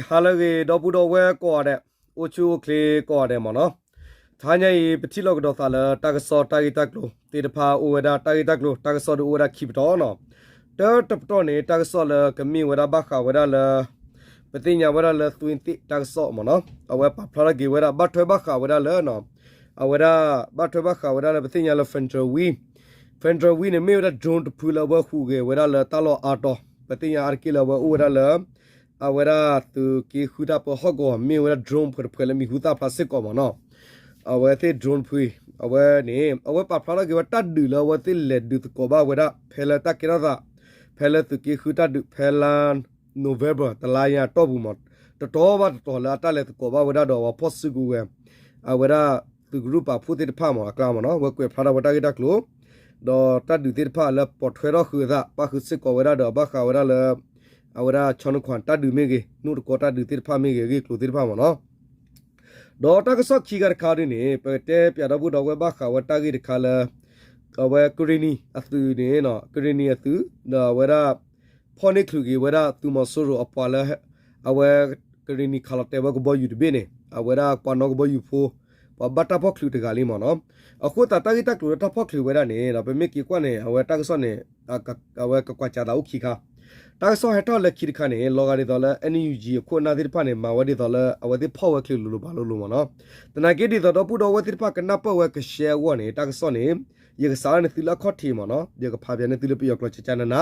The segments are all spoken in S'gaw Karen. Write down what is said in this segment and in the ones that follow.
ဟါလၢအဂ့ၤ ဒီပုၢ်ဒီဝဲၢ်ကိးဂၤဒဲး, အိၣ်ဆူၣ်အိၣ်ချ့ကိးဂၤဒဲးမ့ၢ်နီၤ. တဟါညါအံၤ ပထံၣ်လိာ်ကဒီးသးလၢတၢ်ကစီၣ်တၢ်ဂ့ၢ်တၢ်ကျိၤသ့ၣ်တဖၣ်အိၣ်ဝဲဒၣ်တၢ်ဂ့ၢ်တၢ်ကျိၤ တၢ်ကစီၣ်ဒုးအိၣ်ဝဲဒၣ်ခံပတီၢ်နီၤ. တၢတပတီၢ်န့ၣ် တၢ်ကစီၣ်လၢကမ့ၢ်ဝဲဒၣ်ဘၣ်ဃးဝဲဒၣ်လၢ ပသ့ၣ်ညါဝဲဒၣ်လၢ သွ့သ့ၣ် တၢ်ကစီၣ်မ့ၢ်နီၤ. အဝဲပာ်ဖျါထီၣ်က့ၤဝဲဒၣ် ဘၣ်ထွဲဘၣ်ဃးဝဲဒၣ်လၢ အဝဲဒၣ် ဘၣ်ထွဲဘၣ်ဃးဝဲဒၣ်လၢ ပသ့ၣ်ညါလၢ Federal Wing, Federal Wing န့ၣ် မ့ၢ်ဝဲဒၣ် drone တဖုလၢအဝဲဟူးဂဲၤဝဲဒၣ်လၢတၢ်လီၢ်အါတီၤ, ပသ့ၣ်ညါအါတက့ၢ်လၢအဝဲအိၣ်ဝဲဒၣ်လၢ အဝဲဒၣ်သုးက့ဃုတၢ်ပၢဟီၣ်ကဝီၤ မ့ၢ်ဝဲဒၣ် drone တဖုတဖုလၢမံၤဟူသၣ်ဖျါစ့ၢ်ကီးမ့ၢ်နီၤ. အဝဲသ့ၣ် drone တဖု အဝဲန့ၣ် အဝဲပာ်ဖျါထီၣ်က့ၤဝဲတၢ်ဒုးလၢအဝဲသ့ၣ်လဲၤဒုးသကိးဘၣ်ဝဲဒၣ် ဖဲလၢတၢ်ကဲထီၣ်သး ဖဲလၢသုးက့ဃုတၢ်ဒုး ဖဲလါ November တလါညါအတီၢ်ပူၤမ့ၢ် တတီၤဘၣ်တတီၤလၢအတၢ်လဲၤသကိးဘၣ်ဝဲဒၣ်ဒီးပှၤဖီၣ်စုကဝဲၤ အဝဲဒၣ်သုးကရူၢ်ပာ်ဖှိၣ်သ့ၣ်တဖၣ်မ့ၢ်အကျါမ့ၢ်နီၤ. အဝဲကွဲးဖျါထီၣ်ဝဲတၢ်ဂ့ၢ်တၢ်ကျိၤ ဒီးတၢ်ဒုးသ့ၣ်တဖၣ်လၢပိာ်ထွဲထီၣ်ဃုာ်အသး ပၣ်ဃုာ်စ့ၢ်ကီးဝဲဒၣ်ဒီးဘၣ်ဃးဝဲဒၣ်လၢ အဝဲဒၣ် ဆီနုခွးတၢ်ဒုးမ့ၢ်ဂ့ၤ နိၣ်တကီတၢ်ဒုးသ့ၣ်တဖၣ်မ့ၢ်ဂ့ၤ အဂ့ၢ်အကျိၤသ့ၣ်တဖၣ်မ့ၢ်နီၤ. ဒီးတၢ်ကစီၣ်ခံခါတခါဒ်န့ၣ် ပကတဲပၠးဒီပုၢ်ဒီဝဲၢ်ဘၣ်ဃးဝဲတၢ်ဂ့ၢ်တခါလၢ အဝဲကရ့ၣ်နံၤအသုးန့ၣ် ကရ့ၣ်နံၤအသုး ဒီးအဝဲဒၣ် ဖီၣ်န့ၢ်ချုးက့ၤဝဲဒၣ်သုးမီၤစိရိၤအပှၤလၢ အဝဲကရ့ၣ်နံၤခးလီၤတဲာ်ဝဲကဘီယူၤတဘ့ၣ်န့ၣ် အဝဲဒၣ်ပှၤနီၣ်ကဘီယူၤဖိ ပှၤဘၣ်တၢ်ဖီၣ်ချုးတဂၤလံမ့ၢ်နီၤ. အဃိသတးတၢ်ဂ့ၢ်တၢ်ကျိၤလၢတၢ်ဖီၣ်ချုးဝဲဒၣ်န့ၣ် ပမ့ၢ်က့ၤကွၢ်န့ၣ် အဝဲတၢ်ကစီၣ်န့ၣ် အဝဲကကွၢ်ကၠးသးအိၣ်ခံခါ တၢ်ကစီၣ်ဟဲထီၣ်လၢခံတခါန့ၣ် လီၤဂာ်ဒ်သိးလၢ NUG အခိၣ်အနၢ်သ့ၣ်တဖၣ်န့ၣ် မၤဝဲဒ်သိးလၢအဝဲသ့ၣ်ဖီၣ်ဝဲချုးလိၤလိၤဘၣ်လိၤလိၤမ့ၢ်နီၤ. သနာ်က့ဒ်သိးဒီပုၢ်ဒီဝဲၢ်သ့ၣ်တဖၣ်ကနၢ်ပၢၢ်ဝဲကရှဲအဂီၢ်န့ၣ် တၢ်ကစီၣ်န့ၣ် ယကစးထီၣ်န့ၢ်သုလၢအခီၣ်ထံးမ့ၢ်နီၤ ယကဖးပၠးန့ၢ်သုလၢပယီၤကျိာ်ကကနန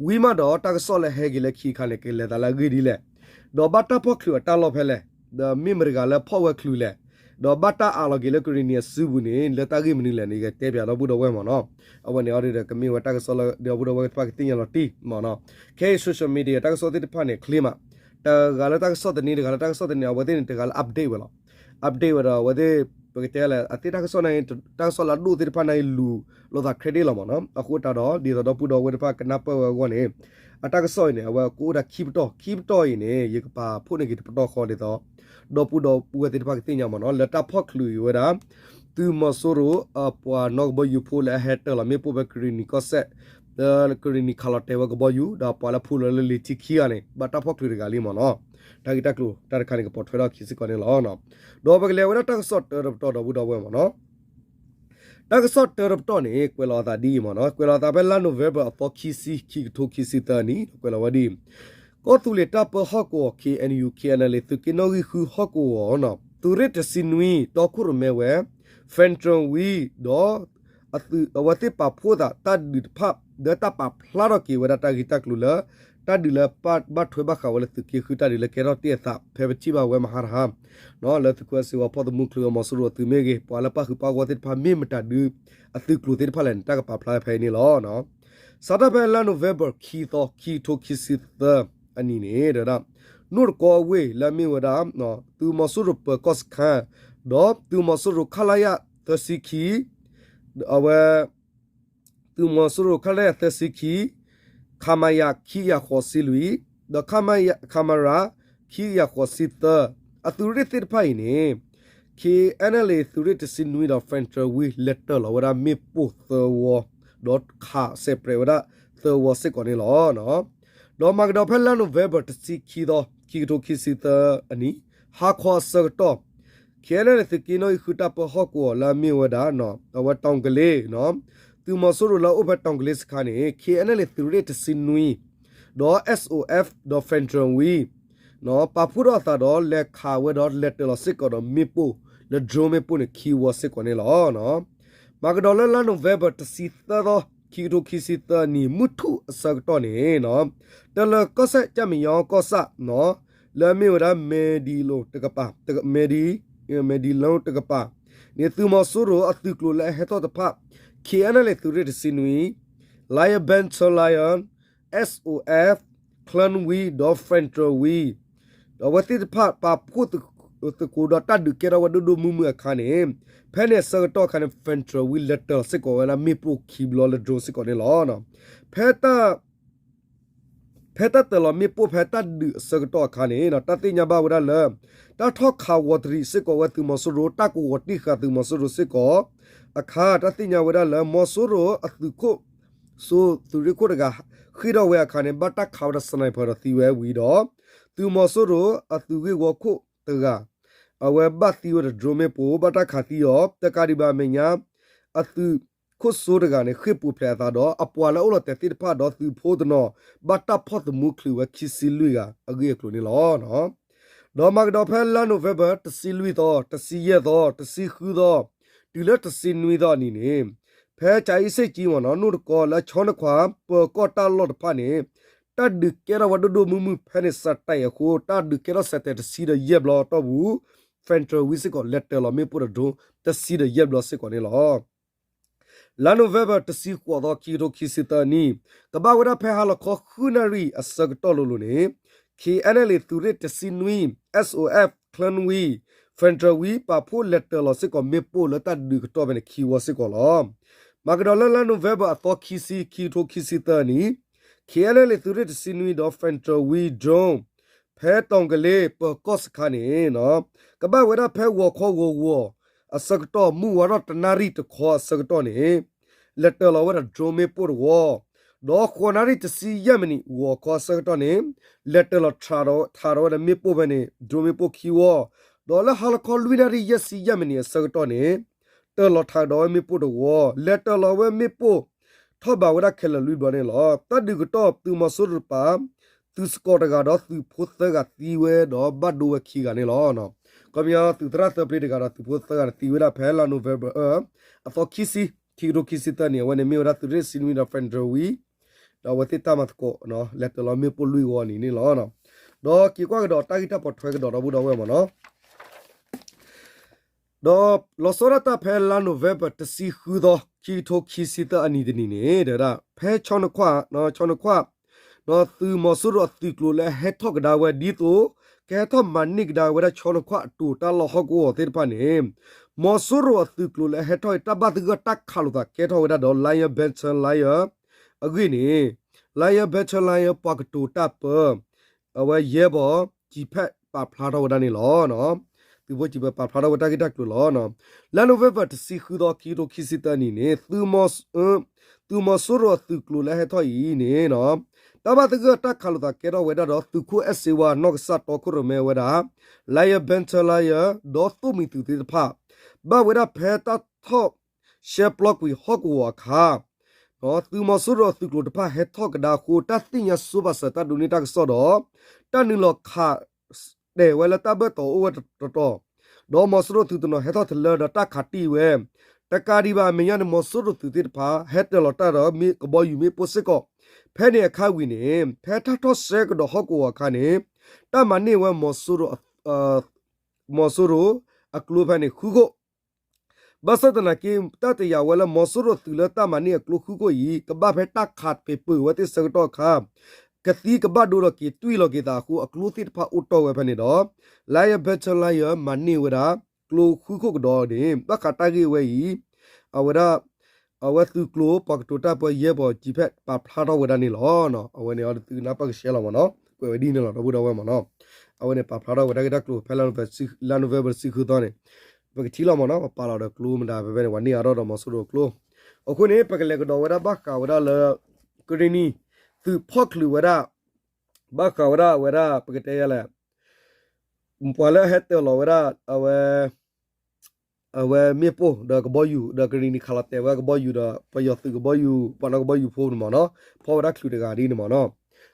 ဝံၤမးဒီးတၢ်ကစီၣ်လၢဟဲက့ၤလၢခံတခါန့ၣ် ကလဲၤသးလၢအဂ့ၢ်ဒ်လဲၣ် ဒီးဘၣ်တၢ်ဖီၣ်ချုးအတၢ်လီၢ်ဖဲလဲၣ် ဒီးမ့ၢ်မတၤတဂၤလၢဖီၣ်ဝဲချုးလဲၣ် ဒီးဘၣ်တၢ်အးလီၤက့ၤလၢကရ့ၣ်နံၤအစုပူၤန့ၣ် လၢတၢ်ဂ့ၢ်မနုၤလဲၣ်န့ၣ် ယကတဲပၠးဒီပုၢ်ဒီဝဲၢ်မ့ၢ်နီၤ. အဝဲန့ၣ်အီၤဒီးကမ့ၢ်ဝဲတၢ်ကစီၣ်လၢဒီပုၢ်ဒီဝဲၢ်သ့ၣ်တဖၣ်ကသ့ၣ်ညါလီၤတံၢ်မ့ၢ်နီၤ. ခဲအံၤ social media တၢ်ကစီၣ်သ့ၣ်တဖၣ်န့ၣ် ချ့မး တဂၤလၢတၢ်ကစီၣ်တနံၤ တဂၤလၢတၢ်ကစီၣ်တနံၤ အဝဲသ့ၣ်န့ၣ် တဂၤလၢ update ဝဲလီၤ. update ဝဲဒီးအဝဲသ့ၣ် ပကတဲလဲၣ် အသ့ၣ်တၢ်ကစီၣ်န့ၣ် တၢ်ကစီၣ်လၢအဒိၣ်သ့ၣ်တဖၣ်န့ၣ် လူၤလိာ်သး credit လီၤမ့ၢ်နီၤ. အဃိတးဒီး ဒ်သိးဒီပုၢ်ဒီဝဲၢ်သ့ၣ်တဖၣ်ကနၢ်ပၢၢ်ဝဲအဂီၢ်န့ၣ် အတၢ်ကစီၣ်အံၤန့ၣ် အဝဲကအိၣ်ဒၣ်ခံပတီၢ် ခံပတီၢ်အံၤန့ၣ် ယကပာ်ဖှိၣ်န့ၢ်က့ၤတပတီၢ်ဃီဒ်သိး ဒီပုၢ်ဒီဝဲၢ်သ့ၣ်တဖၣ်ကသ့ၣ်ညါမ့ၢ်နီၤ လၢတၢ်ဖီၣ်ချုးဝဲဒၣ် သုးမီၤစိရိၤအပှၤနီၣ်ကဘီယူၤဖိလၢအဟဲတၢၢ်လီၤမ့ၣ်ပိၢ်ဖဲကရ့ၣ်နံၤကီၢ်စဲၣ် လၢကရ့ၣ်နံၤခးလီၤတဲာ်ဝဲကဘီယူၤ ဒီးပှၤလၢဖူလီၤလၢလံာ်ထံခံဂၤန့ၣ် ဘၣ်တၢ်ဖီၣ်ချုးတဂၤလံမ့ၢ်နီၤ. တၢ်ဂ့ၢ်တၢ်ကျိၤတၢ်တခါန့ၣ် ကပိာ်ထွဲထီၣ်ခံစ့ၢ်ကီးန့ၣ်လီၤ. ဒီးပကလဲၤဝဲဒၣ်တၢ်ကစီၣ်တၢတပတီၢ်ဒီပုၢ်ဒီဝဲၢ်မ့ၢ်နီၤ. တၢ်ကစီၣ်တၢတပတီၢ်န့ၣ် ကွဲးလီၤအသးဒ်အံၤမ့ၢ်နီၤ ကွဲးလီၤအသးဖဲလါ November အသီခံဆံ ခံကထိခံဆံသၢနံၣ် ကွဲးလီၤဝဲဒ်အံၤ ကီၢ်သူလ့ၤတၢ်ပၢဟီၣ်ကဝီၤ KNU KNLA သုးက့နီၣ်ဂံၢ်ဃုဟီၣ်ကဝီၤ သုးရ့ၣ်တဆံနွံ တီခိၣ်ရိၣ်မဲဝဲ Federal Wing ဒီး အဝဲသ့ၣ်ပာ်ဖှိၣ်သးတၢ်ဒုးတဖၣ် လၢတၢ်ပာ်ဖျါထီၣ်က့ၤဝဲဒၣ်တၢ်ဂ့ၢ်တၢ်ကျိၤလၢ တၢ်ဒုးလၢဘၣ်ထွဲဘၣ်ဃးဝဲလၢသုးက့ဃုတၢ်ဒုးလၢကဲထီၣ်တ့ၢ်အသး ဖဲပထံၣ်ဘၣ်ဝဲမဟါတဟါ လၢသုးခိၣ်စ့ဝါဖီၣ်သမူချုးအမီၤစိရိၤအသုးမ့ၢ်ဂ့ၤ ပှၤလၢပၣ်ဃုာ်ပၣ်ဂီၢ်သ့ၣ်တဖၣ်မ့ၢ်မတၤဒုး အသုးကျိၤသ့ၣ်တဖၣ်လဲၣ်န့ၣ် တၢ်ကပာ်ဖျါဖဲအံၤန့ၣ်လီၤ. စးထီၣ်ဖဲလါ November ခံသီ ခံကထိခံဆံသၢအနံၤန့ၣ် ဒဒၣ် နိၣ်တကီအဝ့ၢ်လၢအမ့ၢ်ဝဲဒၣ် သုးမီၤစိရိၤပၢၤကီၢ်စခန်း ဒီးသုးမီၤစိရိၤ ခလရ သၢဆံခံ အဝဲ သုးမီၤစိရိၤ ခလရ သၢဆံခံ ခမရ ခံကယၤဃိးဆံလွံၢ် ဒီး ခမရ ခံကယၤဃိးဆံသၢ အသုးရ့ၣ်သ့ၣ်တဖၣ်အံၤန့ၣ် KNLA သုးရ့ၣ်တဆံနွံဒီး Federal Wing လဲၤတၢၢ်လီၤဝဲဒၣ်မ့ၣ်ပိၢ်သၢဝီ ဒီးခးစဲးပြဲးဝဲဒၣ်သၢဝီစ့ၢ်ကီးန့ၣ်လီၤ. ဒီးမၤကဒီးဖဲလါ November တဆံခံသီ ခံကထိခံဆံသၢအနံၤ ဟါခီအဆၢကတီၢ် KNLA သုးက့နီၣ်ဂံၢ်ဃုတၢ်ပၢဟီၣ်ကဝီၤလၢအမ့ၢ်ဝဲဒၣ် အဝဲတီၤကလ့ သုးမီၤစိရိၤလၢအအိၣ်ဖဲတီၤကလ့စခန်းန့ၣ် KNLA သုးရ့ၣ်တဆံနွံ ဒီး SOF ဒီး Federal Wing ပာ်ဖှိၣ်ထီၣ်အသးဒီးလဲၤခးဝဲဒီးလဲၤတၢၢ်လီၤစ့ၢ်ကီးဒီးမ့ၣ်ပိၢ်လၢ drone မ့ၣ်ပိၢ်န့ၣ် ခံဝီစ့ၢ်ကီးန့ၣ်လီၤ. မၤကဒီးလၢလါ November တဆံသၢသီ ခံကထိခံဆံသၢနံၤ မုၢ်ထူၣ်အဆၢကတီၢ်န့ၣ် တလၢၤကီၢ်စဲၣ် ကၠၣ်မဲာ်ညါကီၢ်ဆၣ် လၢအမ့ၢ်ဝဲဒၣ် မဲဒံလိၤတကပၤ မဲဒံ မဲဒံလိၤတကပၤ န့ၣ် သုးမီၤစိရိၤအသုးကျိၤလၢအဟဲထီၣ်တဖၣ် KNLA သုးရ့ၣ်တဆံနွံ Lion Battalion SOF Clan Wing ဒီး Federal Wing အဝဲသ့ၣ်တဖၣ်ပာ်ဖှိၣ်သကိးဒီးတၢ်ဒုးကဲထီၣ်ဝဲဒိၣ်ဒိၣ်မုၢ်မုၢ်အခါန့ၣ် ဖဲန့ၣ်အဆၢကတီၢ်အခါန့ၣ် Federal Wing လဲၤတၢၢ်စ့ၢ်ကီးဝဲဒၣ်မ့ၣ်ပိၢ်ခံဘျီလၢ drone စ့ၢ်ကီးန့ၣ်လီၤ. ဖဲ ဖဲတၢ်တၢၢ်လီၤမ့ၣ်ပိၢ်ဖဲတၢ်ဒုးအဆၢကတီၢ်အခါန့ၣ် တၢ်သ့ၣ်ညါဘၣ်ဝဲဒၣ်လၢ တၢ်ထီၣ်ခးဝီၤတရံးစ့ၢ်ကီးဝဲသုးမီၤစိရိၤ တၢ်ကဝီၤတံၢ်ဃာ်သုးမီၤစိရိၤစ့ၢ်ကီးအခါ တၢ်သ့ၣ်ညါဝဲဒၣ်လၢ မီၤစိရိၤအသုးခိၣ်စိသုးရ့ၣ်ခိၣ်တဂၤ ဃ့ၢ်ထီၣ်ဝဲအခါန့ၣ် ဘၣ်တၢ်ခးဝဲဒၣ် sniper ဒီးသံဝဲဝံၤဒီး သုးမီၤစိရိၤအသုးဂ့ၢ်ဝီခိၣ်တဂၤ အဝဲဘၣ်သံဝဲဒီး drone မ့ၣ်ပိၢ် ဘၣ်တၢ်ခးသံအီၤ တကးဒံးဘၣ်အမဲာ်ညါ အသုးခိၣ်စိတဂၤန့ၣ် ဃ့ၢ်ပူၤဖျဲးအသးဒီး အပှၤလၢအအိၣ်လီၤတဲာ်သ့ၣ်တဖၣ်ဒီးသုးဖိတနီၤ ဘၣ်တၢ်ဖီၣ်သမူချုးဝဲခံဆံလွံၢ်ဂၤအဂ့ၢ်အကျိၤန့ၣ်လီၤ. ဒီးမၤကဒီးဖဲလါ November တဆံလွံၢ်သီ, တဆံယဲၢ်သီ, တဆံဃုသီ, တုၤလၢတဆံနွံသီအနံၤန့ၣ် ဖဲကၠၤအ့စ့ၣ်ကၠံမ့ၢ်နီၤ နိၣ်တကီလၢဆီနခွး ပၢၤကီၢ်တၢ်လီၢ်တဖၣ်န့ၣ် တၢ်ဒုးကဲထီၣ်ဝဲဒိၣ်ဒိၣ်မုၢ်မုၢ်ဖဲန့ၣ် စဲးတဲးအဃိ တၢ်ဒုးကဲထီၣ်စဲးတဲးတဆံဒီးယဲၢ်ဘျီအတီၢ်ပူၤ Federal Wing စ့ၢ်ကီး လဲၤတၢၤလီၤမ့ၣ်ပိၢ်ဒီး drone တဆံဒီးယဲၢ်ဘျီစ့ၢ်ကီးန့ၣ်လီၤ. လါ November တဆံဃိးသီ ခံကထိခံဆံသၢနံၣ် ကဘၣ်ဝဲဒၣ်ဖဲဟါလီၤခီဃုနၣ်ရံၣ်အဆၢကတီၢ်လိၤလိၤန့ၣ် K N L A သုးရ့ၣ်တဆံနွံ S O F ချၢနွံ Federal Wing ပာ်ဖှိၣ်လဲၤတၢၤလီၤစ့ၢ်ကီးမ့ၣ်ပိၢ်လၢတၢ်ဒုးကတီၢ်ဖဲန့ၣ်ခံဝီစ့ၢ်ကီးလီၤ. မၤကဒီးလၢလါ November အသီခံဆံ ခံကထိခံဆံသၢနံၣ် K N L A သုးရ့ၣ်တဆံနွံဒီး Federal Wing drone ဖဲတီၤကလ့ပၢၤကီၢ်စခါန့ၣ် ကဘၣ်ဝဲဒၣ်ဖဲဂီၤခီဂီၤဂီၤအဆၢကတီၢ် မုၢ်ဝါထီၣ်တနၣ်ရံၣ်တခီအဆၢကတီၢ်န့ၣ် လဲၤတၢၤလီၤဝဲဒၣ် drone မ့ၣ်ပိၢ်တဝီ ဒီးဃိးနၣ်ရံၣ်တဆံယဲၢ်မံးနံး ဂီၤခီအဆၢကတီၢ်န့ၣ် လဲၤတၢၤလီၤထးထီၣ်ဝဲဒၣ်မ့ၣ်ပိၢ်ဖဲန့ၣ် drone မ့ၣ်ပိၢ်ခံဝီ ဒီးလၢဟါလီၤခီလွံၢ်နၣ်ရံၣ်ယဲၢ်ဆံယဲၢ်မံးနံးအဆၢကတီၢ်န့ၣ် တၢၤလီၤထးဒီးဝဲမ့ၣ်ပိၢ်တဝီ လဲၤတၢၤလီၤဝဲမ့ၣ်ပိၢ် ထီၣ်ဘးဝဲဒၣ်ခဲလၢာ်လွံၢ်ဘျီန့ၣ်လီၤ. တၢ်ဒုးကတီၢ်သုးမီၤစိရိၤတပၤ သုးစကီးတဂၤဒီးသုးဖိသၢဂၤသံဝဲဒီးဘၣ်ဒိဝဲခံဂၤန့ၣ်လီၤ. ခီပညီသုးသရၣ်သၢပျ့တဂၤဒီးသုးဖိသၢဂၤန့ၣ်သံဝဲဒၣ်ဖဲလါ November အသီခံဆံ ခံကထိခံဆံသၢနံၣ် အဝဲန့ၣ်မ့ၢ်ဝဲဒၣ် သုးရ့ၣ်တဆံနွံဒီး Federal Wing ဒီးအဝဲသ့ၣ်တၢ်မၤသကိး လဲၤတၢၤလီၤမ့ၣ်ပိၢ်လွံၢ်ဝီန့ၣ်န့ၣ်လီၤ. ဒီးက့ၤကွၢ်ကဒီးတၢ်ဂ့ၢ်တၢ်ပိာ်ထွဲကဒီးဒီပုၢ်ဒီဝဲၢ်မ့ၢ်နီၤ ဒီးလီၤဆီဒၣ်တၢ်ဖဲလါ November တဆံဃုသီ ခံကထိခံဆံသၢအနံၤတနံၤန့ၣ် တဲဝဲဒၣ် ဖဲဆီနခွး ဆီနခွး ဒီးသုးမီၤစိရိၤအသုးကျိၤလၢအဟဲထီၣ်ကဒါဝဲဒ်သိး ကဟဲထီၣ်မၤန့ၢ်ကဒါဝဲဒၣ်ဆီနခွးအတိၤတၢ်လီၢ်ဟီၣ်ကဝီၤသ့ၣ်တဖၣ်န့ၣ် မီၤစိရိၤအသုးကျိၤလၢအဟဲထီၣ်အံၤ တၢ်ဘၣ်သဂၢၢ်တၢ်ခးလိာ်သးကဲထီၣ်ဝဲဒၣ်ဒီး Lion Battalion Lion အဂ့ၢ်န့ၣ် Lion Battalion Lion ပှၤကတိၤတၢ်ပၢ အဝဲယဲၢ်ဘီ G-Pad ပာ်ဖျါထီၣ်ဝဲဒၣ်န့ၣ်လီၤ. သုးဖိ G-Pad ပာ်ဖျါထီၣ်ဝဲတၢ်ဂ့ၢ်တၢ်ကျိၤလီၤ. လါ November တဆံဃုသီ ခံကထိခံဆံသၢနံၣ်န့ၣ် သုးမီၤစိရိၤအသုးကျိၤလၢအဟဲထီၣ်အံၤန့ၣ် တၢ်ဘၣ်သဂၢၢ်တၢ်ခးလိာ်သးကဲထီၣ်ဝဲဒၣ်ဒီး သုးခိၣ်အဲၣ်စ့ဝါ နီၢ်ကစၢ်တီခိၣ်ရိၣ်မဲဝဲဒၣ် Lion Battalion ဒီးသိၣ်မှံၤသုးသ့ၣ်တဖၣ် ဘၣ်ဝဲဒၣ်ဖဲတၢ်ထီၣ်ရှဲပျီကွံာ်ဟီၣ်ကဝီၤအခါ သုးမီၤစိရိၤအသုးကျိၤတဖၣ်ဟဲထီၣ်ကဒါအဃိ တၢ်သ့ၣ်ညါဆိပာ်စၢၤတၢ်ဒိးန့ၢ်တၢ်ကစီၣ်ဒီး တၢ်နုာ်လီၤခးတဲာ်ဝဲလၢတၢ်ဘၢၣ်တီၤအိၣ်ဝဲတတီၤ, ဒီးမီၤစိရိၤသုးတနီၤဟဲထီၣ်တလၢဒီးတၢ်ခးတံၢ်ဝဲ, တကးဒံးဘၣ်အမဲာ်ညါန့ၣ် မီၤစိရိၤသုးသ့ၣ်တဖၣ် ဟဲတၢၤလီၤတၢ်ဒီးကဘီယူၤမ့ၣ်ပိၢ်စ့ၢ်ကီး, ဖဲန့ၣ်အခါဝံၤန့ၣ် ဖဲတၢ်ထီၣ်ရှဲကဒီးဟီၣ်ကဝီၤအခါန့ၣ် တၢ်မၤန့ၢ်ဝဲ မီၤစိရိၤအကျိဖဲန့ၣ်ဃုခိၣ် ဘၣ်ဆၣ်သနာ်က့ တၢ်တယာ်ဝဲလၢမီၤစိရိၤသုးလၢတၢ်မၤန့ၢ်အကျိဃုခိၣ်အံၤ ကဘၣ်ဖဲတၢ်ခးပ့ၤပၢၢ်ဝဲသ့ၣ်ဆၢကတီၢ်အခါ ကသံကဘၣ်ဒိဒီးက့ၤတွံၢ်လီၤက့ၤသးအဃိ အကျိသ့ၣ်တဖၣ်အိၣ်တီၢ်ဝဲဖဲန့ၣ်ဒီး Lion Battalion မၤန့ၢ်ဝဲဒၣ် ကျိဃုခိၣ်ကဒီးန့ၣ် ဘၣ်ဃးတၢ်ဂ့ၢ်ဝဲအံၤ အဝဲဒၣ် အဝဲသုးကျိၤပှၤကတိၤတၢ်ပၢယဲၢ်ပီၤ G-Pad ပာ်ဖျါထီၣ်ဝဲဒၣ်န့ၣ်လီၤ. အဝဲန့ၣ်အီၤသုကနၢ်ပၢၢ်ကဆှဲလီၤမ့ၢ်နီၤ ကွဲးဝဲဒ်န့ၣ်လီၤ ဒီပုၢ်ဒီဝဲၢ်မ့ၢ်နီၤ, အဝဲန့ၣ်ပာ်ဖျါထီၣ်ဝဲတၢ်ဂ့ၢ်တၢ်ကျိၤဖဲလါ November တဆံဃုသီန့ၣ် ပကထံၣ်လီၤမ့ၢ်နီၤ ပပာ်လီၤဒီးကျိမတၤဖဲဖဲန့ၣ် ပှၤန့ၢ်အါထီၣ်ဒီးမီၤစိရိၤအကျိ, အဃိန့ၣ် ပကလဲၤကဒီးဝဲဒၣ်ဘၣ်ဃးဝဲဒၣ်လၢ ကရံၣ်နံၤ သုးဖီၣ်ချုးဝဲဒၣ် ဘၣ်ဃးဝဲဒၣ်အဝဲဒၣ် ပကတဲယၤလဲၣ် ပှၤလၢဟဲတၢၤလီၤဝဲဒၣ် အဝဲ အဝဲမ့ၣ်ပိၢ်ဒီးကဘီယူၤ ဒီးကရံၣ်နံၤခးလီၤတဲာ်ဝဲကဘီယူၤဒီး ပယီၤသုးကဘီယူၤ ပှၤနီၣ်ကဘီယူၤဖိန့ၣ်မ့ၢ်နီၤ ဖီၣ်ဝဲဒၣ်ချုးတဂၤဒ်န့ၣ်မ့ၢ်နီၤ,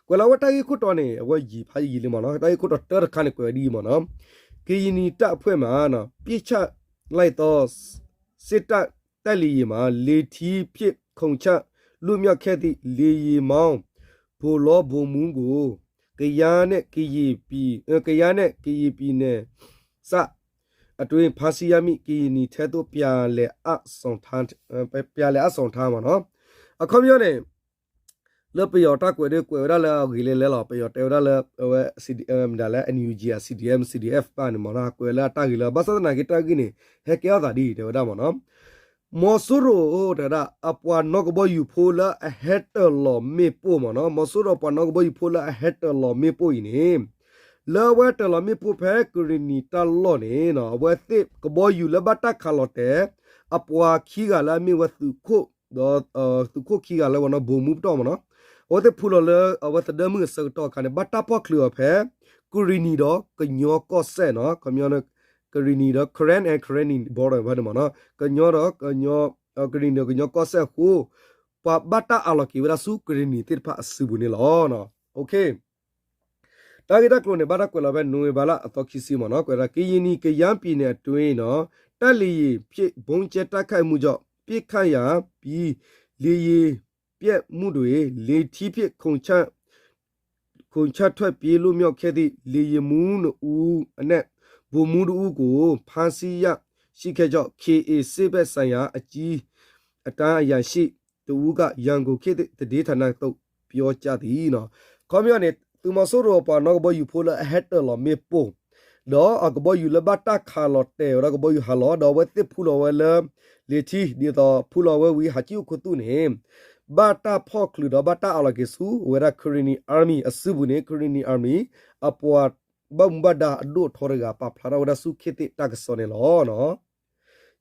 ကွဲးလီၤဝဲတ၁ဂ့ၢ်ခိၣ်တီန့ၣ် အဝဲယံာ်ဖးယံာ်လံမ့ၢ်နီၤ တ၁ဂ့ၢ်ခိၣ်တီတၢတခါန့ၣ် ကွဲးဝဲဒ်အံၤမ့ၢ်နီၤ, ကရံၣ်နံၤတၢ်အဖှဲၣ်မး ပစ်ချလိုက်သော စစ်တပ် တိုက်လေယာဉ်မှာ လေထီးပစ်ခုန်ချ လွတ်မြောက်ခဲ့သည့် လေယာဉ်မှူး ဗိုလ်လောဘိုမူးကို ကယားနဲ့ ကရင်ပြည် ကယားနဲ့ ကရင်ပြည်နယ် စစ်တပ် အတွင်း ဖမ်းဆီးရမိ ကရင်နီထဲသို့ ပြန်လည်အပ်ဆောင်ထား ပြန်လည်အပ်ဆောင်ထား ပေါ့နော်. အခီပညီန့ၣ် လၢပယီၤတၢ်ကွဲးဒီး ကွဲးဝဲဒၣ်လၢအဂ့ၤလဲၣ်လဲၣ်လီၤ. ပယီၤတဲဝဲဒၣ်လၢ အဝဲ မတၤလဲၣ် NUG အ CDM CDF ဘၣ်န့ၣ်မ့ၢ်နီၤ ကွဲးလၢအတၢ်ဂ့ၤလၢ ဘၣ်ဆၣ်သနာ်က့တၢ်ဂ့ၢ်န့ၣ် ဟဲကဲထီၣ်သးဒ်အံၤ တဲဝဲဒၣ်မ့ၢ်နီၤ မီၤစိရိၤတဲဝဲဒၣ် အပှၤနီၣ်ကဘီယူၤဖိလၢအဟဲတၢၤလီၤမ့ၣ်ပိၢ်မ့ၢ်နီၤ မီၤစိရိၤပှၤနီၣ်ကဘီယူၤဖိလၢအဟဲတၢၤလီၤမ့ၣ်ပိၢ်အံၤန့ၣ် လၢအဝဲတၢၤလီၤမ့ၣ်ပိၢ်ဖဲကရံၣ်နံၤတၢ်လီၢ်န့ၣ် အဝဲသ့ၣ်ကဘီယူၤလၢဘၣ်တၢ်ခးလီၤတဲာ် အပှၤခံဂၤလၢအမ့ၢ်ဝဲသုးခိၣ် ဒီးသုးခိၣ်ခံဂၤလၢဝဲနီၤ ဗိုလ်မှူးပတီၢ်မ့ၢ်နီၤ အဝဲသ့ၣ်ဖူလီၤလၢအဝဲသဒၢမုၢ်အဆၢကတီၢ်အခါန့ၣ် ဘၣ်တၢ်ဖီၣ်ချုးအီၤဖဲ က ကရံၣ်နံၣ်ဒီးကညီကီၢ်စဲၣ်နီၤ, ကရံၣ်နံၣ်ဒီး Karen and Karenni border ဖဲန့ၣ်မ့ၢ်နီၤ, ကညီဒီး ကရံၣ်နံၣ်ဒီးကညီကီၢ်စဲၣ်အဃိ ပှၤဘၣ်တၢ်အးလီၤက့ၤဝဲဒၣ်ဆူကရံၣ်နံၣ်သ့ၣ်တဖၣ်အစုပူၤန့ၣ်လီၤ. တၢ်ဂ့ၢ်တၢ်ကျိၤန့ၣ် ဘၣ်တၢ်ကွဲးလီၤဖဲ နိၣ်ဝ့ဘၢၣ်လါအသီခံဆံမ့ၢ်နီၤ, ကွဲးဒၣ် ကရင်နီကယန်းပြည်နယ်အတွင်းနီၤ, တပ်လေယာဉ်ဖြင့် ဗုံးကြဲတိုက်ခိုက်မှုကြောင့် ပစ်ခတ်ရန် ပြီး လေယာဉ်ပျံ ပျက်မှုတွင် လေထီးဖြင့် ခုန်ချထွက်ပြေးလွတ်မြောက်ခဲ့သည့် လေယာဉ်မှူးနှစ်ဦးအနက် ဗိုလ်မှူးတစ်ဦးကို ဖမ်းဆီးရရှိခဲ့ကြောင်း ခ့ဢေ စစ်ဘက်ဆိုင်ရာအကြီး အတန်းအရာရှိတစ်ဦးက ရန်ကုန်ခေတ်သစ်သတင်းဌာနသို့ပြောကြားသည်နီၤ. ခီပညီန့ၣ် သုးမီၤစိရိၤအပှၤနီၣ်ကဘီယူၤဖိလၢအဟဲတၢၢ်လီၤမ့ၣ်ပိၢ် ဒီးအကဘီယူၤလၢဘၣ်တၢ်ခးလီၤတဲာ်ဝဲဒၣ်ကဘီယူၤဟးလီၤ ဒီးအဝဲသ့ၣ်ဖူလီၤဝဲလၢ လ့ၤထံ ဒ်သိးဖူလီၤဝဲဝံၤ ဟးကံၣ်အိၣ်ခူသူၣ်န့ၣ် ဘၣ်တၢ်ဖီၣ်ချုးဒီးဘၣ်တၢ်အးလီၤက့ၤဆူ အဝဲဒၣ် Karenni Army အစုပူၤန့ၣ် Karenni Army အပှၤဘၣ်မူဘၣ်ဒါအဒိၣ်အထီတဂၤ ပာ်ဖျါထီၣ်ဝဲဒၣ်ဆူ ခေတ်သစ် တၢ်ကစီၣ်န့ၣ်လီၤ.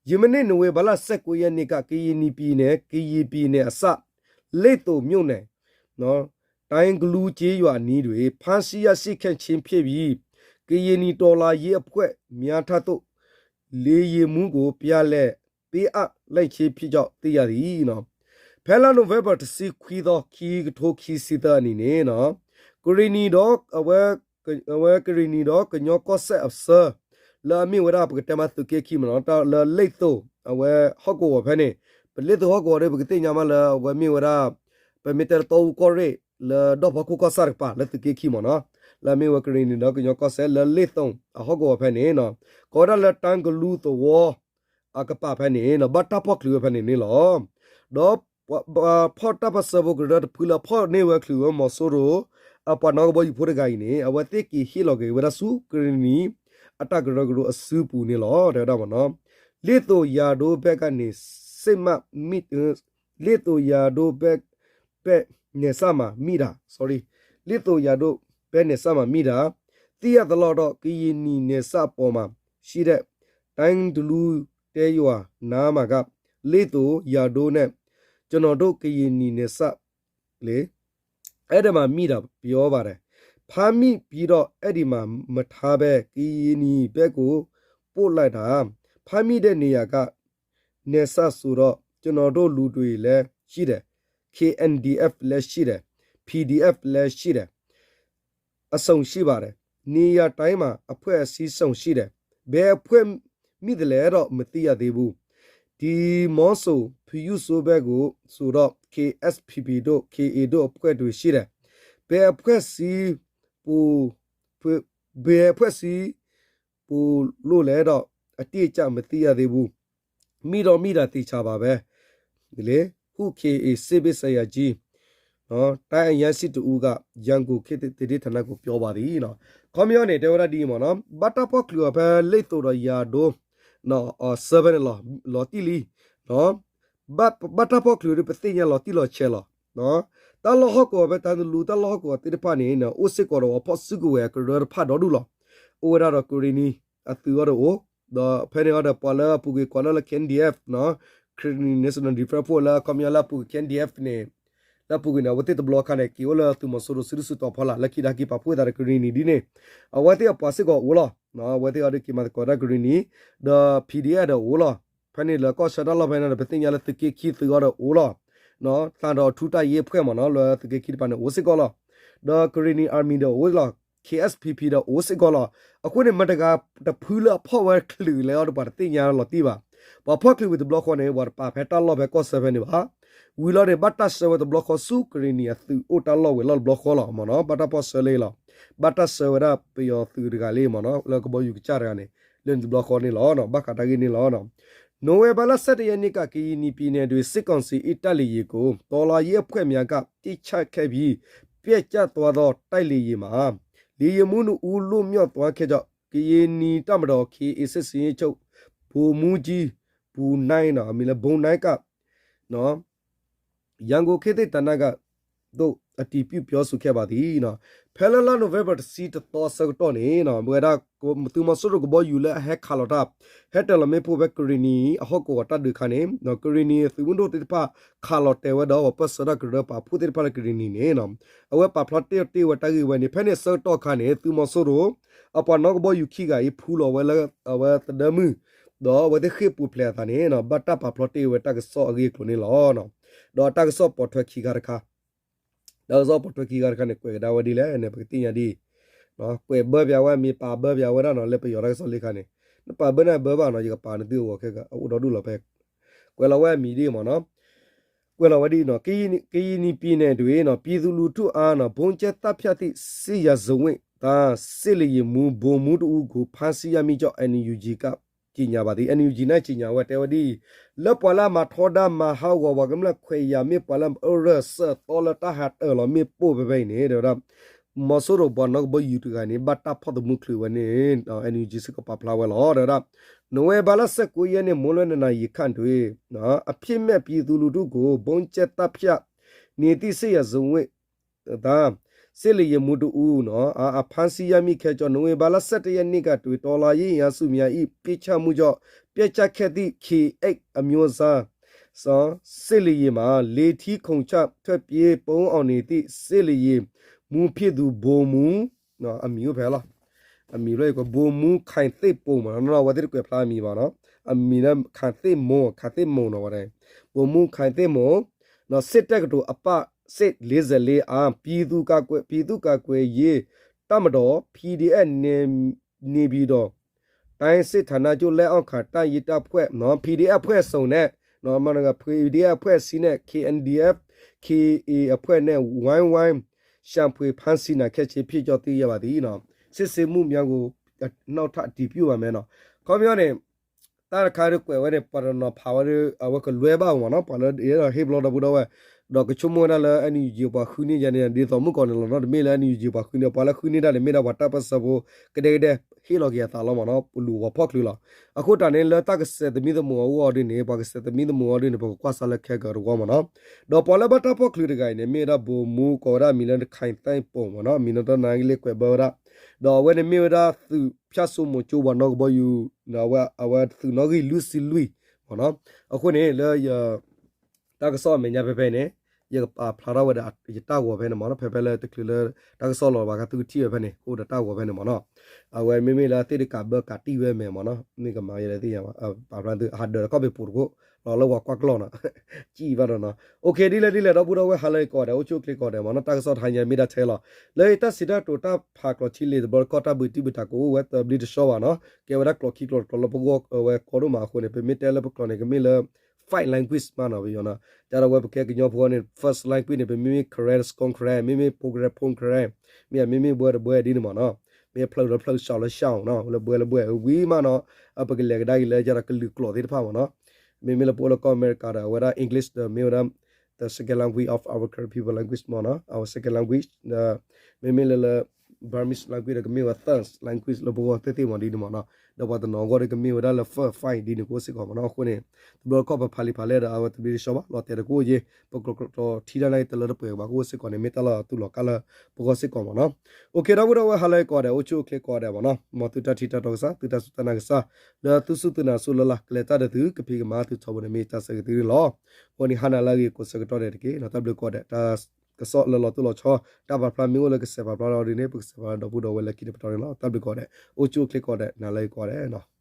ယမ့ၢ်န့ၢ် နိၣ်ဝ့ဘၢၣ်လါ ဆယ့်ကိုးရက်နေ့က ကရင်နီပြည်နယ် ကရင်ပြည်နယ်အစပ် လိပ်သိုမြို့နယ် တိုင်းကလူးကျေးရွာအနီးတွင် ဖမ်းဆီးရရှိခဲ့ခြင်းဖြစ်ပြီး ကရင်နီတော်လှန်ရေးအဖွဲ့များထံသို့ လေယာဉ်မှူးကို ပြန်လည်ပေးအပ်လိုက်ခြင်းဖြစ်ကြောင်း သိရသည်နီၤ. ဖဲလါ November တဆံခွံသီ ခံကထိခံဆံသၢအနံၤန့ၣ်နီၤ, ကရံၣ်နံၣ်ဒီး အဝဲ အဝဲကရံၣ်နံၣ်ဒီးကညီကီၢ်စဲၣ်အဆၢ လၢအမ့ၢ်ဝဲဒၣ် ပကတဲမးသုးက့ခံမ့ၢ်နီၤ, တၢ်လၢလိပ်သို အဝဲဟီၣ်ကဝီၤဖဲန့ၣ်, ပလိပ်သိုဟီၣ်ကဝီၤဒီး ပကသ့ၣ်ညါမးလၢအဝဲမ့ၢ်ဝဲဒၣ် ပမ့ၢ်တဲလၢတီအူကီၢ်ရ့ၣ် လၢဒီၣ်ဖီခိၣ်ကီၢ်ဆၣ်တကပၤ လၢသုးက့ခံမ့ၢ်နီၤ, လၢအမ့ၢ်ဝဲကရံၣ်နံၣ်ဒီးကညီကီၢ်စဲၣ်လၢလိပ်သိုအဟီၣ်ကဝီၤဖဲန့ၣ်နီၤ, ကိးဝဲဒၣ်လၢ တၢင်းကလူးသဝီ အကပၤဖဲန့ၣ်နီၤ ဘၣ်တၢ်ဖီၣ်ချုးဝဲဖဲန့ၣ်န့ၣ်လီၤ. ဒီးပှၤဖီၣ်တၢ်ပၢၢ်ဆၢဖိကရၢတဖုလၢဖီၣ်န့ၢ်ဝဲချုးဝဲမီၤစိရိၤ အပှၤနီၣ်ကဘီယူၤဖိတဂၤအံၤန့ၣ် အဝဲသ့ၣ်က့ၤဟ့ၣ်လီၤက့ၤဝဲဒၣ်ဆူကရံၣ်နံၣ် အတၢ်ကရၢကရိအစုပူၤန့ၣ်လီၤ တဲဝဲဒၣ်မ့ၢ်နီၤ. လိပ်သိုယာဒိုးဘက်ကနေ စစ်မှတ်မိ လိပ်သိုယာဒိုးဘက် ဘက်နယ်စပ်မှာမိတာ sorry လိပ်သိုယာဒိုးဘက်နယ်စပ်မှာမိတာ သိရသလောက်တော့ ကရင်နီနယ်စပ်အပေါ်မှာရှိတဲ့ တိုင်းကလူး တဲရွာနားမှာက လိပ်သိုယာဒိုးနဲ့ ကျွန်တော်တို့ကရင်နီနယ်စပ်လေ အဲ့ဒီမှာမိတာပြောပါတယ်။ ဖမ်းမိပြီးတော့အဲ့ဒီမှာမထားဘဲ ကရင်နီဘက်ကိုပို့လိုက်တာ။ ဖမ်းမိတဲ့နေရာက နယ်စပ်ဆိုတော့ ကျွန်တော်တို့လူတွေလည်းရှိတယ်။ KNDF လည်းရှိတယ်။ PDF လည်းရှိတယ်။ အစုံရှိပါတယ်။ နေရာတိုင်းမှာအဖွဲ့အစည်းစုံရှိတယ်။ ဘယ်အဖွဲ့မိသလဲတော့မသိရသေးဘူး။ ဒီမော့ဆိုဖရူဆိုဘက်ကိုဆိုတော့ KSPP တို့ KA တို့အဖွဲ့တွေရှိတယ်။ ဘယ်အဖွဲ့စည်းပိုဘယ်အဖွဲ့စည်းပိုလို့လဲတော့အတိအကျမသိရသေးဘူး။ မိတော့မိတာသေချာပါပဲလေ ဟု KA စစ်ဘက်ဆိုင်ရာကြီး တိုင်းအရာရှိတစ်ဦးက ရန်ကုန်ခေတ်သစ်သတင်းဌာနကိုပြောပါသည်နီၤ. ခီပညီန့ၣ် တဲဝဲဒၣ်ဒ်အံၤမ့ၢ်နီၤ, ဘၣ်တၢ်ဖီၣ်ချုးအီၤဖဲလိပ်သိုဒီးယာဒိ အဆၢဖဲန့ၣ်လီၤတံၢ်လံ, ဘၣ်တၢ်ဖီၣ်ချုးဒီးပသ့ၣ်ညါလီၤတံၢ်လီၤဆဲးလီၤ. တၢ်လီၢ်ဟီၣ်ကဝီၤဖဲတၢ်တလူ တၢ်လီၢ်ဟီၣ်ကဝီၤသ့ၣ်တဖၣ်န့ၣ် အိၣ်စ့ၢ်ကီးဒီးပှၤဖီၣ်စုကဝဲၤအကရၢတဖၣ်ဒီဒူၣ်လီၤ. အိၣ်ဝဲဒၣ်ဒီးကရံၣ်နံၣ်အသုးအီၤတအိၣ်, ဒီးဖဲန့ၣ်အီၤဒီးပှၤလၢအပူၤကွံာ်ကွၢ်လၢလၢ KNDF နီၤ, Karen National Defense Force လၢအခီပညီလၢအပူၤကွံာ် KNDF န့ၣ် လၢအပူၤကွံာ်န့ၣ် အဝဲသ့ၣ်တဘျီခါန့ၣ် က့ၤအိၣ်လၢသုးမီၤစိရိၤစုဒုၣ်စုတီၤဖီလာ် လၢခံတၢ်ဟဲက့ၤပာ်ဖှိၣ်သးဒီးကရံၣ်နံၣ်ဒ်န့ၣ်, အဝဲသ့ၣ်အပှၤစ့ၢ်ကီးအိၣ်လီၤ. အဝဲသ့ၣ်အီၤဒုးက့ၤမၤသကိးတၢ်ကရံၣ်နံၣ်, ဒီး PDF ဒီးအိၣ်လီၤ. ဖဲန့ၣ်လၢကီၢ်ဆၢတၢ်လီၢ်ဖဲန့ၣ်ဒီး ပသ့ၣ်ညါလၢသုးက့ခံသုးအီၤဒီးအိၣ်လီၤ. သးဒီးထူတၢ်ယ့အဖွဲ့မ့ၢ်နီၤ လၢသုးက့ခံတပၤန့ၣ် အိၣ်စ့ၢ်ကီးလီၤ. ဒီးကရံၣ်နံၣ် Army ဒီးအိၣ်လီၤ. KSPP ဒီးအိၣ်စ့ၢ်ကီးလီၤ. အဃိန့ၣ် မတၤတဂၤတဖုလၢအဖီၣ်ဝဲချုးလဲၣ်အီၤဒီး ပှၤတသ့ၣ်ညါလီၤတံၢ်ဘၣ်. ပှၤဖီၣ်ချုးဝံၤတဘျီဃီန့ၣ် ပှၤတပာ်ဖဲတၢ်လီၢ်ဖဲကီၢ်ဆၢဖဲန့ၣ်ဘၣ်. ဝံၤလီၤန့ၣ် ဘၣ်တၢ်ဆှၢဝဲတဘျီဃီဆူကရံၣ်နံၣ်အသုးအိၣ်တၢ်လီၢ်ဝဲၤလီၢ်တဘျီဃီလီၤမ့ၢ်နီၤ. ဘၣ်တၢ်ဖီၣ်ဆှၢလၢလီၤ. ဘၣ်တၢ်ဆှၢဝဲဒၣ်ပယီၤသုးတဂၤလံမ့ၢ်နီၤ လၢကဘီယူၤကစၢ်တဂၤန့ၣ် လၢန့ၣ်တဘျီဃီန့ၣ်လီၤ. ဘၣ်ဃးတၢ်ဂ့ၢ်န့ၣ်လီၤ. နိုဝင်ဘာလ ဆယ့်တစ်ရက်နေ့က ကရင်နီပြည်နယ်တွင် စစ်ကောင်စီ၏ တိုက်လေယာဉ်ကို တော်လှန်ရေးအဖွဲ့များက ပစ်ချခဲ့ပြီး ပျက်ကျသွားသော တိုက်လေယာဉ်မှာ လေယာဉ်မှူးနှစ်ဦး လွတ်မြောက်သွားခဲ့ကြောင်း ကရင်နီတပ်မတော် KA စစ်ဆင်ရေးချုပ် ဗိုလ်မှူးကြီး ပူနိုင်နော် အမည်လည်း ဗိုလ်နိုင်က နော် ရန်ကုန်ခေတ်သစ်ဌာနက သိးအတံၤပျုၢ်ပျီဆူၣ်ခဲဘၣ်သံနီၤ. ဖဲလၢလါ November တဆံတသီဆၢကတီၢ်န့ၣ် ဝဲဒၣ် သုးမီၤစိရိၤကဘီယူၤလၢအဟဲခးလီၤတၢ် ဟဲတၢၤလီၤမ့ၣ်ပိၢ်ဖဲကရ့ၣ်နံၤအဟီၣ်ကဝီၤတၢ်ဒုးအခါန့ၣ် ကရ့ၣ်နံၤသုးမုၢ်ဒိၣ်သ့ၣ်တဖၣ် ခးလီၤတဲာ်ဝဲဒီးပၢၢ်ဆၢတၢ်ကရၢပာ်ဖှိၣ်သ့ၣ်တဖၣ်လၢကရ့ၣ်နံၤန့ၣ် အဝဲပာ်ဖျါတ့ၢ်တ့ၢ်ဝဲတၢ်ဂ့ၢ်ဝဲန့ၣ် ဖဲန့ၣ်ဆၢကတီၢ်အခါန့ၣ် သုးမီၤစိရိၤ အပှၤနီၣ်ကဘီယူၤခံဂၤအံၤ ဖူလီၤဝဲလၢအဝဲသဒၢမုၢ် ဒီးအဝဲသ့ၣ်ဃ့ၢ်ပူၤဖျဲးအသးန့ၣ် ဘၣ်တၢ်ပာ်ဖျါတ့ၢ်ဝဲတၢ်ကစီၣ်အဂ့ၢ်အကျိၤန့ၣ်လီၤ. ဒီးတၢ်ကစီၣ်ပိာ်ထွဲခံခါတခါ တၢ်ကစီၣ်ပိာ်ထွဲခံခါတခါန့ၣ် ကွဲးကဒါဝဲဒ်လဲၣ်န့ၣ် ပကသ့ၣ်ညါဒ်အံၤ, ကွဲးဘၢပၠးဝဲအမံၤ ပာ်ဘၢပၠးဝဲဒၣ်နီၤ လၢပယီၤတၢ်ကစီၣ်လံခါန့ၣ်, နပာ်ဘၢနဘၢဘၣ်နီၤ ယကပာ်နသုအဂီၢ်ခဲက အအိၣ်ဒီဒူၣ်လီၤဖဲ ကွဲးလီၤဝဲအမံၤဒ်အံၤမ့ၢ်နီၤ, ကွဲးလီၤဝဲဒ်အံၤနီၤ ကရင်နီ ပြည်နယ်တွင်နီၤ ပြည်သူလူထုအားနီၤ ဗုံးကြဲသတ်ဖြတ်သည့် စစ်ရာဇဝတ်သား စစ်လေယာဉ်မှူး ဗိုလ်မှူးတစ်ဦးကို ဖမ်းဆီးရမိကြောင်း NUG က ကြေညာပါသည် NUG န့ၣ် ကြေညာဝဲတဲဝဲဒ်အံၤ, လၢပှၤလၢအမၤထီဒါမၤဟးဂီၤပှၤကမျၢၢ်ခွဲးယာ် မ့ၢ်ပှၤလၢအအၢၣ်လီၤစၢၤသီလၢတၢ်ဟးတၢၤလီၤမ့ၣ်ပိၢ်ဖဲဖဲအံၤန့ၣ် တဲဝဲဒၣ် မီၤစိရိၤပှၤနီၣ်ကဘီယူၤတဂၤန့ၣ် ဘၣ်တၢ်ဖီၣ်သမူချုးဝဲန့ၣ် NUG စ့ၢ်ကီးပာ်ဖျါဝဲလီၤ တဲဝဲဒၣ်, နိုဝင်ဘာလ ဆယ့်ကိုးရက်နေ့ မွန်းလွဲနှစ်နာရီခန့်တွင် အဖြစ်မဲ့ပြည်သူလူထုကို ဗုံးကြဲသတ်ဖြတ်နေသည့် စစ်ရာဇဝတ်သား စစ်လေယာဉ်မှူးတစ်ဦး အဖမ်းဆီးရမိခဲ့ကြောင်း နိုဝင်ဘာလ ဆယ့်တစ်ရက်နေ့ကတွင် တော်လှန်ရေးအင်အားစုများ၏ ပစ်ခတ်မှုကြောင့် ပျက်ကျခဲ့သည့် KA အမျိုးအစား စစ်လေယာဉ်မှာ လေထီးခုန်ချထွက်ပြေးပုန်းအောင်းနေသည့် စစ်လေယာဉ်မှူးဖြစ်သူ ဗိုလ်မှူး အမံၤအိၣ်ဖဲလီၤ, အမံၤလၢ ဗိုလ်မှူး ခိုင်သ့ၣ်ပိၣ် မ့ၢ်နီၤ အဝဲသ့ၣ်တကွဲးဖျါအမံၤဘၣ်နီၤ, အမံၤလၢ ခိုင်သ့ၣ်မိၣ် ခိုင်သ့ၣ်မိၣ်နီၤ ဝဲ ဗိုလ်မှူး ခိုင်သ့ၣ်မိၣ် စစ်တပ်ကတော် အပတ် စစ်လေးဆယ့်လေးအား ပြည်သူ့ကာကွယ် ပြည်သူ့ကာကွယ်ရေးတပ်မတော် PDF နယ် နေပြည်တော်တိုင်းစစ်ဌာနချုပ်လက်အောက်ခံတပ်ရင်းတပ်ဖွဲ့ PDF အဖွဲ့စုံနဲ့ PDF အဖွဲ့အစည်းနဲ့ KNDF KA အဖွဲ့နဲ့ ဝိုင်းဝန်းရှာဖွေဖမ်းဆီးနိုင်ခဲ့ခြင်းဖြစ်ကြောင်းသိရပါသည် စစ်ဆေးမှုများကို နောက်ထပ်အတည်ပြုပါမယ်နီၤ, ခီပညီန့ၣ် တၢ်တခါဒ်ကွဲးဝဲန့ၣ် ပှၤတနီၤဖးဝဲဒ် အဝဲကလွဲဘၣ်မ့ၢ်နီၤ ပှၤလၢအဲၣ်ဒိးဟ့ၣ်ဘျီဒီပုၢ်ဒီဝဲၢ်, ဒီးကဆိကမိၣ်ဝဲဒၣ်လၢ NUG ပှၤဃုန့ၢ်ယၤန့ၣ် ဒ်သိးမုၢ်ကီၢ်န့ၣ်လီၤနီၤ တမ့ၢ်လၢ NUG ပှၤဃုန့ၢ် ပှၤလၢဃုန့ၢ်တၢ်န့ၣ် မ့ၢ်ဒၣ်ပှၤတၢ်ပၢၢ်ဆၢဖိ ကဒဲကဒဲ ဟ့ၣ်လီၤက့ၤအသးလီၤမ့ၢ်နီၤ ပလူၤဝီၤဖီၣ်ချုးလီၤ, အဃိတၢ်န့ၣ် လၢတၢ်ကစဲးသမံသမိးအဂီၢ်ဒ်န့ၣ် ပှၤကစဲးသမံသမိးအီၤဒ်န့ၣ် ပကကွၢ်စၢ်လၢခဲကတဝီမ့ၢ်နီၤ, ဒီးပှၤလၢဘၣ်တၢ်ဖီၣ်ချုးတဂၤအံၤန့ၣ် မ့ၢ်ဝဲဒၣ် ဗိုလ်မှူး ကိးဝဲဒၣ်အမံၤလၢ ခိုင်သ့ၣ်ပိၣ် မ့ၢ်နီၤ အမံၤနီၢ်တၢ်နာ်က့လၢကွဲးဘၢဝဲဒၣ်, ဒီးအဝဲန့ၣ်မ့ၢ်ဝဲဒၣ်သုးဖၠၣ်စိမိၤကၠိပှၤနီၣ်ကဘီယူၤ အဝဲသုးနီၣ်ဂံၢ်လွံၢ်ဆံလွံၢ်မ့ၢ်နီၤ, အဃိန့ၣ်လၢယ တၢ်ကစီၣ်အမဲာ်ညါဖဲဖဲန့ၣ် ယကပာ်ဖျါထီၣ်ဝဲဒီးယတၢ်ဂီၤဖဲန့ၣ်မ့ၢ်နီၤ ဖဲဖဲလၢတချုးလၢ တၢ်ကစီၣ်လီၤဘၣ်ခါသုကထံၣ်ဝဲဖဲန့ၣ် အိၣ်ဒီးတၢ်ဂီၤဖဲန့ၣ်မ့ၢ်နီၤ, အဝဲမ့မ့ၢ်လၢသ့ၣ်တကးဘၢကးတံၢ်ဝဲမဲာ်မ့ၢ်နီၤ မ့ၢ်ကမၤယဲလၢသ့ၣ်ညါဘၣ် ပာ်ဖျါသု ဟးဒၢးတခီၣ်ဖံးပိာ်တခိၣ် လီၤလၢပှၤကွၢ်ကျီၢ်နီၤ ကံၣ်ဘၣ်ဒီးနီၤ OK ဒ်လဲၣ်ဒ်လဲၣ် ဒီပုၢ်ဒီဝဲၢ်ဟါလၢယကိးဂၤဒဲး အိၣ်ဆူၣ်အိၣ်ချ့ကိးဂၤဒဲးမ့ၢ်နီၤ တၢ်ကစီၣ်တဟါညါမ့ၢ်ဒၣ်ထဲလီၤ, လၢတၢ်စံးတၢ်ကတိၤတၢ်ဖးကျိးထံလံၤတဘျီတခီၣ် တၢ်ဘုးတံၢ်ဘုးတၢ်ကအိၣ်ဝဲတဘျီတဆှီဘၣ်နီၤ ကဲဝဲဒၣ်ကျိးခံကျိးတကျိးလၢပဂီၢ်ဝဲကီဒိၣ်မးအဃိန့ၣ် ပမ့ၢ်တဲလၢပကျိာ်န့ၣ် ကမ့ၢ်လၢ five language မ့ၢ်နီၤ ပယီၤနီၤ တၢ်ဒီးဝဲပကဲကညီဖိန့ၣ် first language န့ၣ် ပမ့မ့ၢ် Karen Skon Karen မ့မ့ၢ် Pogre Pon Karen မ့ၢ်မ့မ့ၢ်ဘှဲတဘှဲဒ်န့ၣ်မ့ၢ်နီၤ မ့ၢ်ဖျၢၣ်လၢဖျၢၣ် ရှောင်လၢရှောင်နီၤ လၢဘှဲလၢဘှဲဝံၤမ့ၢ်နီၤ ပကလဲၤကဒါက့ၤလၢယၤဒီးကလုာ်ကျိာ်သ့ၣ်တဖၣ်မ့ၢ်နီၤ မ့မ့ၢ်လၢပအိၣ်လၢကီၢ်အမဲရကၤဒီး အဝဲဒၣ် English ဒီးမ့ၢ်ဝဲဒၣ် the second language of our Karen people language မ့ၢ်နီၤ our second language ဒီး မ့မ့ၢ်လၢလၢ Burmese language ဒီးကမ့ၢ်ဝဲ third language လၢပဂီၢ်သ့ၣ်သ့ၣ်မ့ၢ်ဒ်န့ၣ်မ့ၢ်နီၤ ဒီးပှၤတနီၤအဂီၢ်ဒီးကမ့ၢ်ဝဲဒၣ်လၢ four five ဒ်န့ၣ်ကအိၣ်စ့ၢ်ကီးမ့ၢ်နီၤ အဃိန့ၣ် တဘျီတခီၣ်ပဖးလံာ်ဖးလဲၢ်ဒီး အဝဲတဘျီတဆှီဘၣ် လီၤတဲာ်တကအိၣ်ယ့ၢ် ပကျိာ်ကျိာ်ထံတၢ်န့ၣ်တလၢတပှဲၤဘၣ်ကအိၣ်စ့ၢ်ကီးန့ၣ် မ့ၢ်တၢ်လီၤတူၢ်လီၤကာ်လၢပဂီၢ်စ့ၢ်ကီးမ့ၢ်နီၤ OK ဒီပုၢ်ဒီဝဲၢ်ဟါလၢယကိးဂၤဒဲး အိၣ်ဆူၣ်အိၣ်ချ့ကိးဂၤဒဲးမ့ၢ်နီၤ မ်သုတၢ်ထံၣ်တၢ်တီကစၢ် သုတၢ်စူၢ်တၢ်နာ်ကစၢ် လၢသုစူၢ်သုနာ်အစိၤလၢ်လၢ် ကလဲၤတၢ်ဒီးသု ကဖံးကမၤသုထီဘိန့ၣ် မ့ၢ်တၢ်ဆၢဂ့ၤသုန့ၣ်လီၤ အဃိန့ၣ် ဟါနၤလၢအဂ့ၤကိးဆၢကတီၢ်ဒဲးတက့ၢ် တၢ်ဘျုးကိးဂၤဒဲး တၢ်ကစီၣ်လၢလီၤတိၢ်လီၤဆီ တၢ်ပာ်ဖျါမ့ၢ်အိၣ်လၢကစဲးပာ်ဖျါထီၣ်ဒ်န့ၣ် ပကစဲးပာ်ဖျါဒီပုၢ်ဒီဝဲၢ်လၢခံတပတီၢ်န့ၣ်လီၤ တၢ်ဘျုးကိးဂၤဒဲး အိၣ်ဆူၣ်အိၣ်ချ့ကိးဂၤဒဲး နၤလၢအဂ့ၤကိးဂၤဒဲး